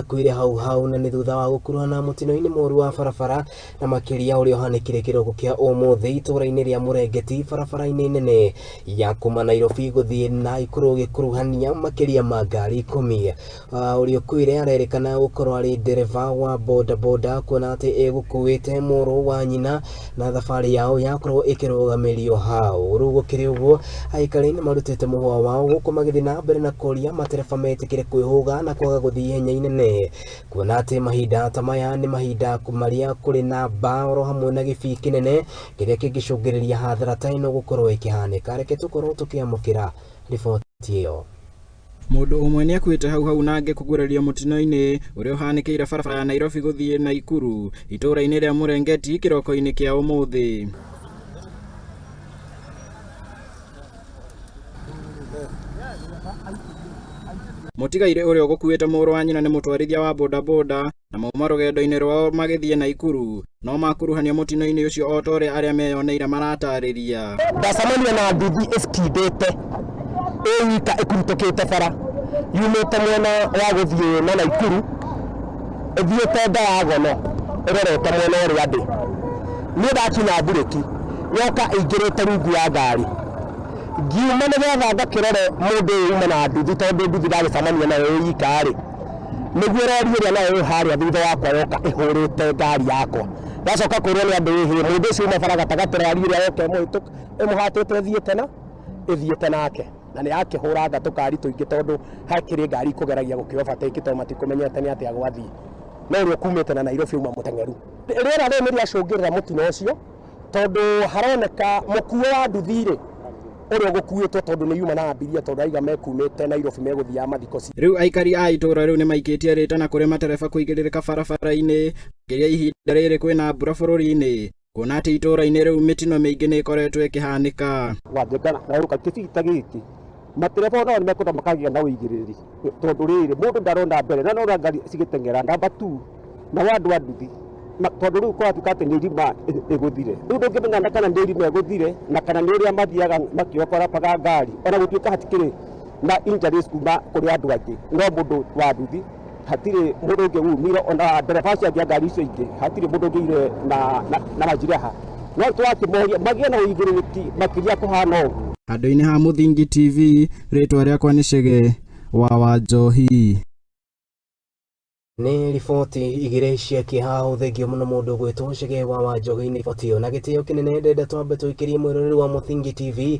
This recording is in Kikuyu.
nĩakuire hau hau na nĩ thutha wa gũkuruhana mũtino-inĩ mũru wa barabara na makĩria ũrĩa ũhanĩkire kĩroko kĩa ũmũthĩ itũũra-inĩ rĩa Mũrengeti barabara-inĩ nene ya kuma Nairobi gũthiĩ Naikuru gĩkuruhania makĩria ma ngari 10. Ũrĩa ũkuire arerĩkana gũkorwo arĩ ndereba wa boda boda kuona atĩ ĩgũkuĩte mũrũ wa nyina na thabarĩ yao yakorwo ĩkĩrũgamĩrio hau. Rĩu gũkĩrĩ ũguo aikari nĩ marutĩte mũhwa wao gũkũ magĩthiĩ na mbere na kũria matereba metĩkĩre kwĩhũga na kwaga gũthiĩ ihenya inene kuona atĩ mahinda ta maya nĩ mahinda marĩa kũrĩ na mbaa oro hamwe na gĩbii kĩnene kĩrĩa kĩngĩcũngĩrĩria hathara ta ĩno gũkorwo ĩkĩhanĩka. Reke tũkorwo tũkĩamũkĩra riboti ĩyo. Mũndũ ũmwe nĩakuĩte hau hau na angĩ kũgurario mũtino-inĩ ũrĩa ũhanĩkĩire barabara ya Nairobi gũthiĩ Naikuru itũũra-inĩ rĩa Mũrengeti kĩroko-inĩ kĩa ũmũthĩ. Mũtigairĩ ũrĩa ũgũkuĩte mũrũ wa nyina nĩ mũtwarithia wa bodaboda na mauma rũgendo-inĩ rwao magĩthiĩ Naikuru no makuruhanio mũtino-inĩ ũcio o ta ũrĩa arĩa meyoneire maratarĩria. Ndacemania na nduthi ĩcikindĩte ĩ wika ĩkurutũkĩte bara yumĩte mwena wa gũthiĩ na Naikuru ĩthiĩte diagonal ĩrorete mwena ũrĩa ndĩ. Niĩ ndakinya mburĩki yoka ĩingĩrĩte rungu ya ngari ngiuma nĩgetha ngakĩrore mũndũ ũyũ uma na nduthi tondũ nduthi ndagĩcemania nayo ĩ ika rĩ nĩguo rori ĩrĩa nayo ĩ harĩa thutha wakwa yoka ĩhũrĩte ngari yakwa. Ndacoka kwĩrwo nĩ andũ ĩhĩ mũndũ ũcio uma bara gatagatĩ rori ĩrĩa yoka ĩmũhatĩte ĩthiĩte nake na nĩ yakĩhũranga tũkari tũingĩ tondũ hakĩrĩ ngari ikũgeragia gũkĩ overtake tondũ matikũmenyete nĩ atĩa gwathiĩ. No ũrĩa ũkumĩte na Nairobi uma mũteng'eru. Rĩera rĩrĩ nĩ rĩacũngĩrĩra mũtino ũcio tondũ haroneka mũkuo wa nduthi rĩ ũrĩa ũgũkuĩtwo tondũ nĩ yuma na abiria tondũ aiga mekumĩte Nairobi megũthiaga mathiko. Rĩu aikari a itũũra rĩu nĩmaikĩtie rĩtana kũrĩ matereba kũigĩrĩrĩka barabara-inĩ makĩria ihinda rĩrĩ kwĩna mbura bũrũri-inĩ kuona atĩ itũũra-inĩ rĩu mĩtino mĩingĩ nĩ ĩkoretwo ĩkĩhanĩka. Wangeka na ũka kĩbita gĩkĩ matereba onao nĩ mekwenda makagĩa na ũigĩrĩrĩri tondũ rĩrĩ mũndũ ndarona mbere na nona ngari cigĩteng'era namba 2 na andũ a nduthi tondũ rĩu kũratuĩka atĩ nĩ irima ĩgũthire rĩu ndũngĩmenya kana nĩ irima ĩgũthire na kana nĩ ũrĩa mathiaga makĩokorabaga ngari ona gũtuĩka hatikĩrĩ na injuries kuma kũrĩ andũ angĩ no mũndũ wa nduthi hatirĩ mũndũ ũngĩ umire ona ndereba acio angĩ a ngari icio ingĩ hatirĩ mũndũ ũngĩire na majeraha no tũrakĩmoria magĩe na ũigĩrĩrĩki makĩria kũhana ũguo. Handũ-inĩ ha Mũthingi TV rĩtwa rĩakwa nĩ Chege wa Wanjohi. Nĩ riboti igĩrĩ cia kĩeha thengio mũno mũndũ gwĩtwo Chege wa Wanjohi nĩ riboti ĩyo na gĩtĩo kĩnene ndenda twambe tũikĩrie mwĩroreri wa Mũthingi TV.